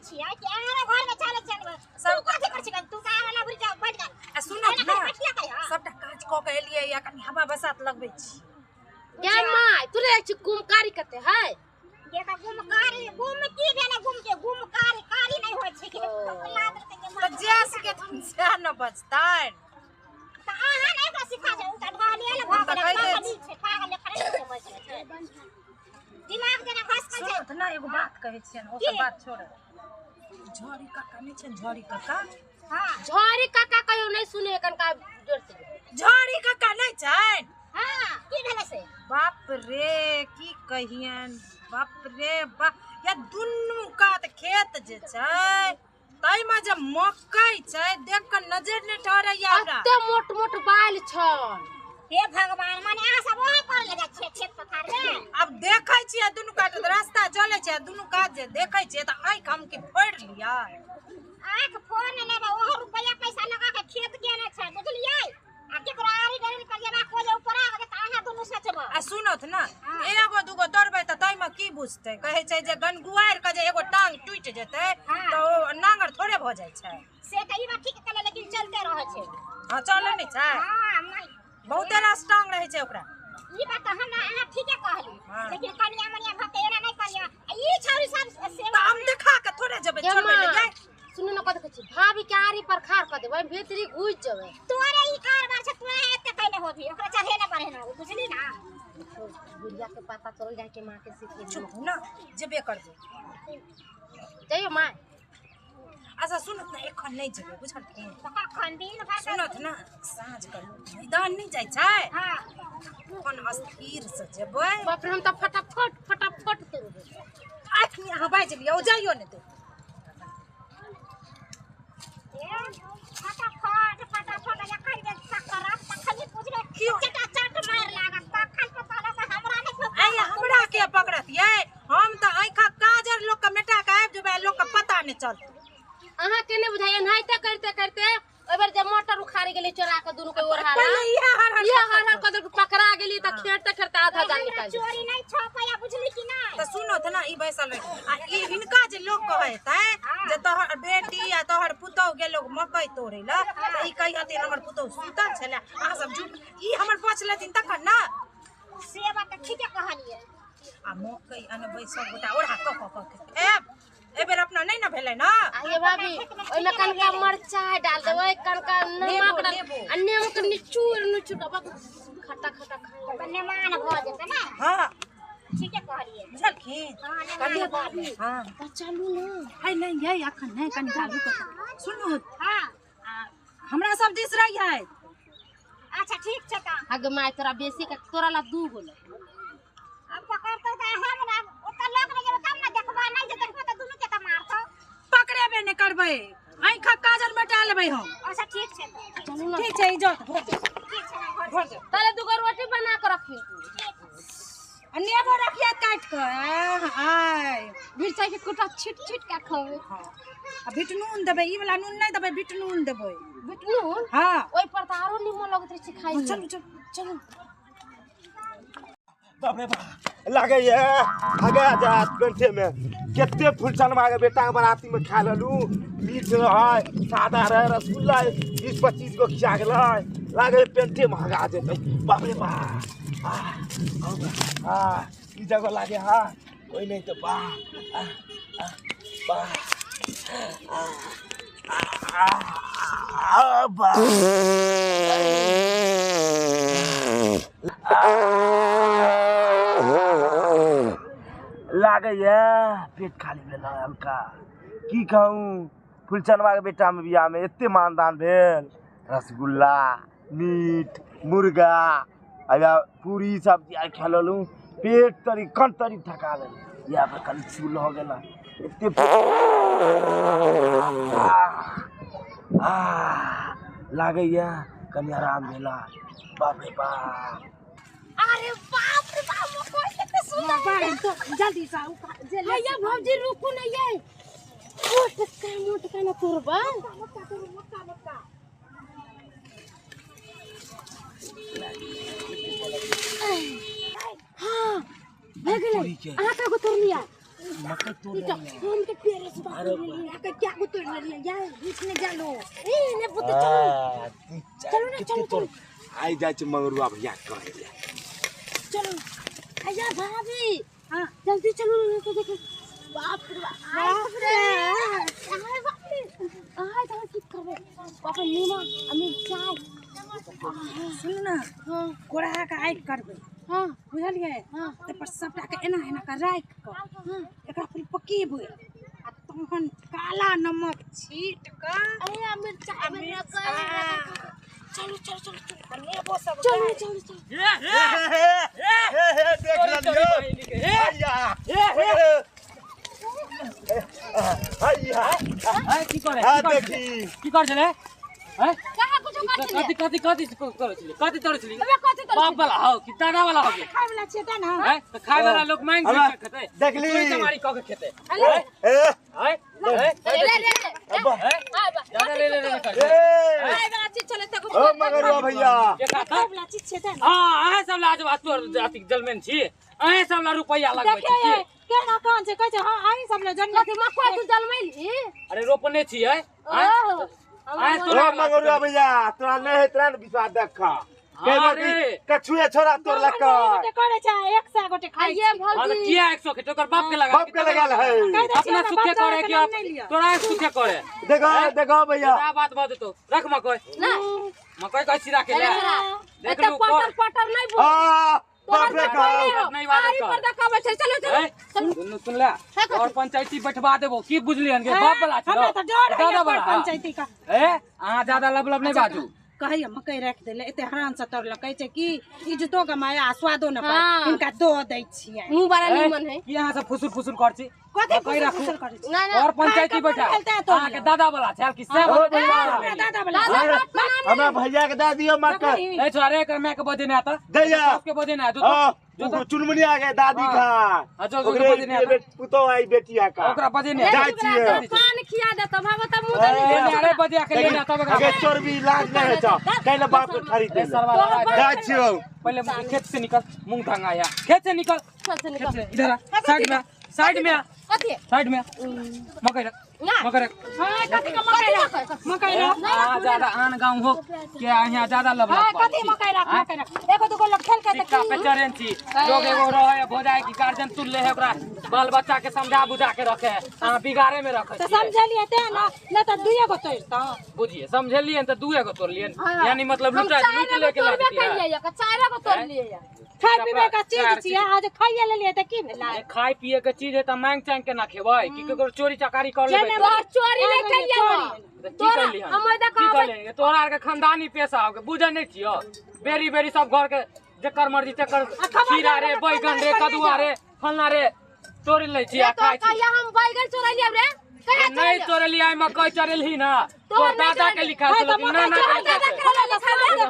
छियै कि अहाँ घर में चले चलबै सब कथि कर छियै तू का वाला बुरी जा बैठ जा आ सुनत एना ना बैठिया कहिया सबटा काज कऽ के एलियै या कनि हवा बसात लगबै छी गे my तू रे छी गुमकारी कते है ये का गुमकारी गुम की भेलै गुम के गुमकारी कारी नहि होइ छै कि ला देलकै जे तऽ जे सिखेथिन सएह ने बजतनि तऽ अहाँ नहि एकरा सिखा छै ओ तऽ ढहलेल भऽ हम तऽ गेलै कहि दै पागल छै पागल लेखा नहि समझ छै दिमाग जेना घसकल छै सुनत ना एगो बात कहै छियनि ओ की? सब बात छोड़ झड़ी काका नहि छनि झड़ी काका हाँ झड़ी काका कहियो नहीं सुने कनका जोर से झड़ी काका नहि छनि हाँ की भेलै से बाप रे की कहियन बाप रे बाप या दुनू कात खेत जे छै ताहिमे जे मकई छै देख कऽ नजर नहि ठहरैया हमरा एते मोट मोट बाल छल हे भगवान माने अहाँ सब ओहे करे लए जाइ छियै खेत पथार मे आब देखै छियै दुनू कात रास्ता चलै छै दुनू कात जे देखै छियै तऽ आँखि हम की फोड़ि लिअ आँख फोड़ ने लेबै ओहो रुपैआ पैसा लगा के खेत केने छै बुझलियै आ केकरो आरी डरील पर जेबा को जे ऊपर आ गेलै तऽ अहाँ दुनू सोचबै आ सुनत ना एगो दूगो तोड़बै तऽ ताहिमे की बुझतै कहै छै जे गनगुआरि के जे एगो टांग टूटि जेतै हाँ। तऽ ओ नांगर थोड़े भऽ जाइ छै से तऽ ई बात ठीक कहले लेकिन चलते रहै छै हँ चलै नहि छै हाँ नहि बहुते रास टांग रहै छै ओकरा ई बात तऽ हमरा अहाँ ठीके कहली हाँ। लेकिन कनिया मनिया भऽ के एना नहि करिया आ ई छौरी सब सेवा तऽ हम देखा के थोड़े जेबै गे छोड़बै लए माँ जाय सुनू ने कथी कहै छी भाभी के आरी पर खाड़ कऽ देबै भीतरी घुसि जेबै तोरे ई कारबार छै तोरे एते कैले होबी ओकरा चढ़े ने बढ़े ने बुझली ना बुढ़िया के पता चल जाए के माँ के सीखे चुप ना जेबे करबै जइयो माँ अच्छा सुनत ना एखन नहि जेबै बुझलखिन कखन दिन भर सुनत ना साँझ के लोक मैदान नहि जाइ छै हाँ अपन अस्थिर से जेबै बाप रे हम तऽ फटाफट फटाफट तोड़बै अखनी अहाँ बाजि लिअ ओ जाइयो नहि देब ए, फटाफट फटाफट जखन जे करब तखन बुझबै क्यों? चटाचट मारि लागत तखन पता लगत हमरा नहि आइ हमरा के पकड़त यै हम तऽ आँखा काजर लोक के मेटा के आबि जेबै लोक के पता नहि चलतै अहाँ के नहि बुझाइ एनाहिते करिते करिते ओहि बेर जे मोटर उखाड़ि गेलै चोरा के दुनू के ओढ़ा पहिले इएह हर हर इएह हर हर कऽ देलकै, पकड़ा गेली तऽ खेरते खेरते आधा जान हमरा निकालि देलकै। चोरी नहि छपैया बुझली कि नहि तऽ सुनत ना ई बैसल रही आ ई हिनका जे लोक कहतै जे तोहर बेटी आ तोहर पुतोहु गेलो मकई तोड़ै लए तऽ ई कहियथिन हमर पुतोहु सुतल छलै अहाँ सब झूठ ई हमर बच लेथिन तखन ना से बात तऽ ठीके कहलियै आ मकई अनबै सब गोटा ओढ़ा कऽ कऽ कऽ के खायब एहि बेर अपना नहि ने भेलै ने आ ये भाभी ओहिमे कनका मरचाइ डाल देबै कनका नमक नेबो, डाल नेबो। आ नेबो के निचोड़ निचोड़ के बस खट्टा खट्टा खाए तऽ नेमान भऽ जेतै ने हँ ठीके कहलियै बुझलखिन हँ नेमान भऽ जेतै हँ तऽ चलू ने है नहि यै एखन नहि कनि काल रुकऽ तऽ। सुनू हँ हमरा सब दिस रही है अच्छा ठीक छै तऽ आगे माय तोरा बेसी के तोरा ला दू गो ले अब पकड़तौ तऽ हम ने ओतऽ लग नहि जेबै तब ने देखबै नहि जे देखबै तऽ दुनू के तऽ मारतौ पकड़ेबे नहि करबै आँखिक काजल मेटा लेबै हम अच्छा ठीक छै तऽ चलू ने ठीक छै इज्जत भऽ जायत ठीक छै हम घर भऽ जायत ताले दू गो रोटी बना के रखियो तू ठीक आ नेबो रखिए काटि कऽ आय मिरचाई के कुटा छिट छिट के खावे हँ आ बिट नून देबै ई वाला नून नहि देबै बिट नून देबै बिटनून हँ ओहि पर तऽ आरो निमन लगैत रहै छै खाइ मे। चलू चलू चलू बाप रे बाप लागैए हगा जात कंठे में कते फुलचनमा के बेटा के बराती में खा लेलू मीठ रहै सादा रहै रसगुल्ला 20-25 गो खिया गेलै लागै पेंटे में हगा जेतै बाप रे बाप आ ई जगह लागे हाँ कोई नहीं तो बा बा आ बा लागैए पेट खाली भेल हँ हल्का की कहूँ फुलचनवाके बेटामे बियाहमे एते मानदान भेल रसगुल्ला मीट मुर्गा आ पूरी सब्जी आइ खा लेलहुँ पेट तरी कन तरी थका लेलहुँ इएह पर कनि चूल हो गेल एते लागैए कनि आराम भेल बाप रे बाप अरे बाप रे बाप मकई कते सुंदर बाहर जल्दी से आउ जे ले हैया भौजी रुकू ने ये मोटका मोटका ना तोड़बा मोटका मोटका हाँ भए गेलै अहाँ कएगो तोड़लियै मकई तोड़ ले हम के पेड़ से बात कर क्या को तोड़ ले यार बीच में जालो ए ने पुत चलो चलो ना चलो चलो आई जाय छै मंगरुआ भैया कहे ले चलो आया भाभी हां जल्दी चलो ना तो देखो बाप रे बाप रे आय बाप रे आय तो की करबे बाप रे नीमा अमी चाय सुन ना हां कोड़ा के आइट करबे हां बुझलियै हां त पर सबटा के एना एना के राखि क एकरा फिर पकेबै आ तहन काला नमक छीट क अरे मिर्चाई में रखै चलो चलो चलो आ नेबो सब चलो चलो चलो हे हे हे हे देख लियो भैया हे भैया हैं की करे हां देखी की कर छले हैं कहां कुछ कर छले कथि कथि कथि करे छले कथि तोड़े छली अबे कथि तोड़े बाप वाला हो कि दादा वाला हो खाय वाला छियै त ना हैं त खाय वाला लोग मांग के खेते देखली चोरी चमारी क के खेते ए हैं ले ले ले अब हां बा दादा ले ले ले कर ए खाय वाला चीज छलै त ओ मगरुआ भैया खाय वाला चीज छियै त ना हां अहाँ सब लाज तोर अथि जलमेन छी अहाँ सब ला रुपैया लगबै छी केना कान छै कहै छै हां आही सब ले जन्म कथि मकई तू जलमैली अरे रोपने छी है ओहो ओ मगरुआ भैया तोरा नहीं है तोरा विश्वास देखा अरे कछुए छोरा तोड़ लक गोटे करे छै 100 गोटे खाइ आइए भौजी किया 100 के तोकर बाप के लगा बाप के लगाल है अपना सुखे करे कि तोरा सुखे करे देखो देखो भैया का बात बात तो रख मकई ना मकई कैसी रखे ले देख एते लू पटर पटर नहीं बोल आ बाप रे का नहीं बात आरी पर देखबै छै चलो चलो सुन सुन ले और पंचायती बैठवा देबो की बुझलियन के बाप वाला छै हमरा त डर है दादा वाला पंचायती का ए अहाँ ज्यादा लब लब नहीं बाजू कहैया मकई राखि देले एते हरान से तोड़ल कहै छै कि इज्जतो गमाया आ स्वादो न पाए हिनका दो दै छियै मुंह बड़ा निमन है की अहाँ सब फुसुर फुसुर कर छी कथी मकई राखू फुसुर करै छी ना ना और पंचायती बैठा अहाँ के दादा वाला छै कि सब हमरा दादा वाला हमरा भैया के दे दियो मकई ए छोरा एकर my के बजे नहीं आता दैया के बजे नहीं जो चुनमुनी आ गए दादी का हां जो बजे नहीं आता पुतो आई बेटिया का ओकरा बजे नहीं जाय छियै पान खिया देत भागो त मुंह ले अरे बजे के ले आता अगे चोर भी लाज नहीं है छ कैले बाप के खरीद ले जाय छियै पहले खेत से निकल मूंग धंगाया खेत से निकल खेत से इधर आ साइड में साइड में कथि साइड में मकई रख मकई रख हां कथि के मकई रख मकई रख हां ज्यादा आन गांव हो के यहाँ ज्यादा लब हां कथि मकई रख मकई रख एगो दुगो लोग खेल के सिक्का पे चरेन छी लोग एगो रहे हो जाए कि गार्जियन तुल ले है ओकरा बाल बच्चा के समझा बुझा के रखे हां बिगाड़े में रखे त समझलिए ते ना न त दुइए गो तोड़ता बुझिए समझलिए त दुए गो तोड़लिए यानी मतलब लुटा लूट लेके लागतिए चार गो तोड़ लिए खाय पीबे का चीज छियै आज खाइए लेलिए त की भेलै खाय पिए के चीज है त मांग चांग के ना खेबै कि केकरो चोरी चकारी कर लेबै तोर चोरी नहीं करिए तोरा हम ओदा कहबै तोरा आर के खानदानी पैसा हो के बुझै नहीं छियो बेरी बेरी सब घर के जेकर मर्जी तेकर खीरा रे बैगन रे कदुआ रे फलना रे चोरी लै छी आ खाइ छी हम बैगन चोरलिए रे नहीं चोरलिए मकई चोरलही ना तोर दादा के लिखा छलो ना ना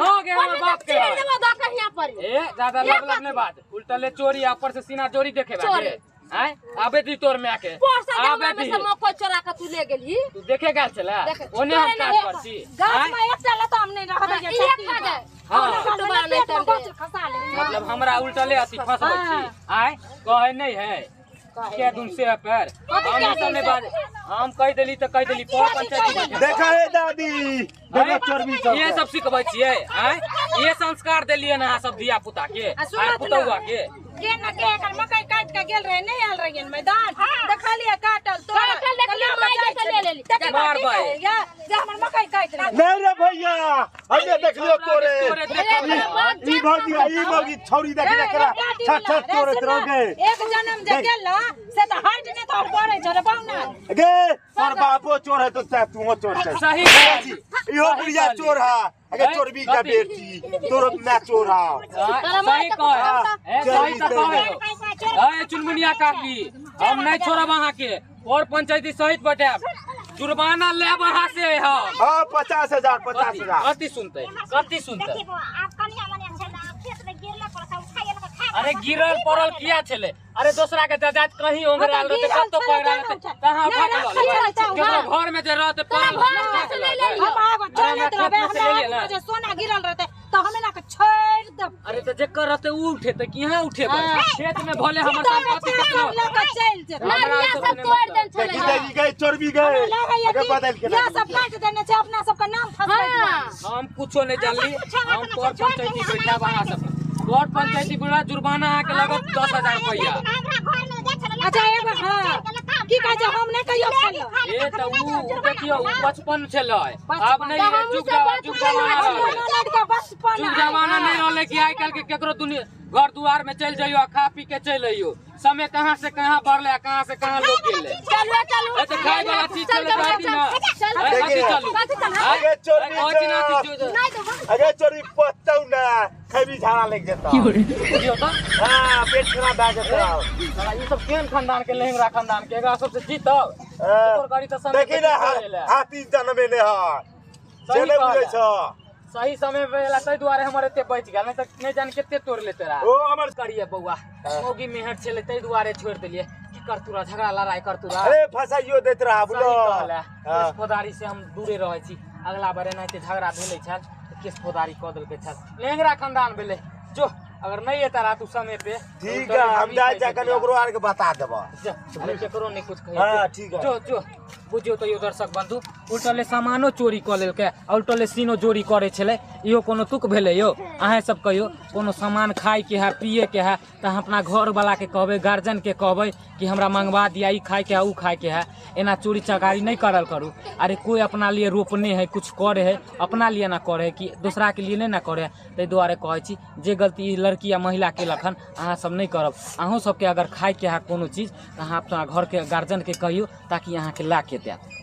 हो गया हमर बाप के ए ज्यादा लब लब नहीं बात उल्टा ले चोरी ऊपर से सीना चोरी देखे बाटे हैं आबे दी तोर my के आबे दी मकई चोरा के तू ले गेलही तू देखे गेल छला ओने हम काज कर छी गाछ में एकटा लताम नहीं रहत जे खा जाए हां खसा ले मतलब हमरा उल्टा ले अथी फसबै छी आय कहे नहीं है के दुन से पर हम सब बात हम कह देली त कह देली पर पंचायत देखा है दादी देखो चोरबी सब ये सब सिखबै छियै आय ये संस्कार देलियै ना सब धिया पुता के आ पुतौआ के के न के एकर मकई काट के गेल रहे नहीं आयल रहियन मैदान देखलिए काटल तो काटल देखलिए माय के ले लेली मार भाई या जे हमर मकई काट रहे नहीं रे भैया हमने देखलियो तोरे ई भौजी ई भौजी छौरी देख एकरा छठ छठ तोरे रह एक जन्म जे गेल से त हाइट ने तोर पड़े छ रे बाउना गे तोर बापो चोर है तो तूहो चोर छै सही इहो बुढ़िया चोर है अगे चोरबी का बेटी तोर मैं चोर है सही कह ए सही त कह ए चुनमुनिया काकी हम नहीं छोड़ब अहाँ के और पंचायती सहित बैठाब जुर्माना लेब अहाँ से हम हां 50000 50000 कथी सुनते कथी सुनते आप कनिया मने छै ना खेत में गिरल पड़ल उठाइए के खा अरे गिरल पड़ल किया छले अरे दोसरा के जायदाद कहीं ओंगराल रहते कतो पड़ल रहते तहां उठा के ल लेबै घर में जे रहते पड़ल हम आगो चलत रहबे हमरा जे सोना गिरल रहते त हम एना के छोड़ अरे त जेकर रहते उ उठेते कि यहाँ उठेबै खेत में भले हमर संपत्ति केतनो लऽ कऽ चलि जेतै। ना हमरा रिया सब सब नहि तोड़ मतलब। देन छलै। देखी देखी गए चोरबी गए हमरा लागैया अगर कि बदल के इएह सब काटि देने छै अपना सबके नाम फसबै हाँ। हम कुछो नहीं जानली। कुछो हम बात पर नहीं, छोड़ पंचायती दे, बैठा अहाँ सब पर पंचायती बुला जुर्माना अहाँके लागत 10,000 रुपया। हमरा घर में जाइ छलै। अच्छा एगो हाँ की कहै छै हम नहि कहियो खेलहुँ। ए त उ देखियौ उ बचपन छलै आब नहीं तऽ हमहूँ जुग सब जुग बचपन जमाना छलै। रहलै। ननदके बचपन जुग जमाना नहीं रहलै कि आइ काल्हि के केकरो दुनिया घर दुआर में चलि जइयो आ खा पी के चलि अइयो। समय कहाँ से कहाँ बढ़ले आ कहाँ से कहाँ लोग गेलै। चलू चलू ए त खाय वाला चीज चल चले चल जाती चल ना। चल ए, कथी चलू कथी चलू? अगे चोरबी कथी ना छौ। चीज जो- नहीं तो अगे चोरबी पचतौ ना खैबी झाड़ा लागि जेतौ। बुझियौ त हाँ पेट खराब भए जेतौ। साला ई सब केहन खानदान के लेंगरा खानदान के एकरा सबसे जीतब हाँ। ओकर गाड़ी तऽ समय देखी पे ना जीते एलै। हाथी जनमे नहि हय से सही नहि बुझै कहला। छौ। सही समय पे एला ताहि दुआरे हमर एते बचि गेल नहीं तऽ नहि जान कते तोड़ लेते रहा। ओ हमर करिए बौआ मौगी मेहर छलै ताहि दुआरे छोड़ि देलियै। की करतू रह झगड़ा लड़ाई करतू रह। अरे फसाइयो दैत रहा सही बुझलो। कहला। हाँ। केस फौदारी से हम दूरे रहै छी। अगला बार एनाहिते झगड़ा भेलै छल तऽ केस फौदारी कऽ देलकै छल। लेंगरा खानदान भेलै जो अगर नहीं एता रहा तू समय पे ठीक है हम जाइ जा कनि ओकरो आर के बता देबऽ। जा, अरे केकरो नहीं कुछ कहियो। हाँ, ठीक है। जो जो बुझियौ तऽ यौ दर्शक बंधु उल्टले सामानो चोरी कऽ लेलकै आ उल्टले सीनो चोरी करै छलै। इहो कोनो तुक भेलै यौ? अहेँ सब कहियौ कोनो सामान खायके है पियेके है तऽ अहाँ अपना घरवलाके कहबै गार्जियनके कहबै कि हमरा मंगवा दिया ई खायके है उ खायके है। एना चोरी चकारी नहीं करल करू। अरे कोई अपना लिए रोपने है कुछ करे है अपना लिए ना करे है कि दोसरा के लिए नहीं ना करे है। ताहि दुआरे कहै छी जे गलती ई लड़की या महिला केलक हन अहाँ सब नहीं करब। अहूँ सबके अगर खायके है कोनो चीज तऽ अहाँ अपना घरके गार्जियनके कहियौ ताकि अहाँके ला के देत।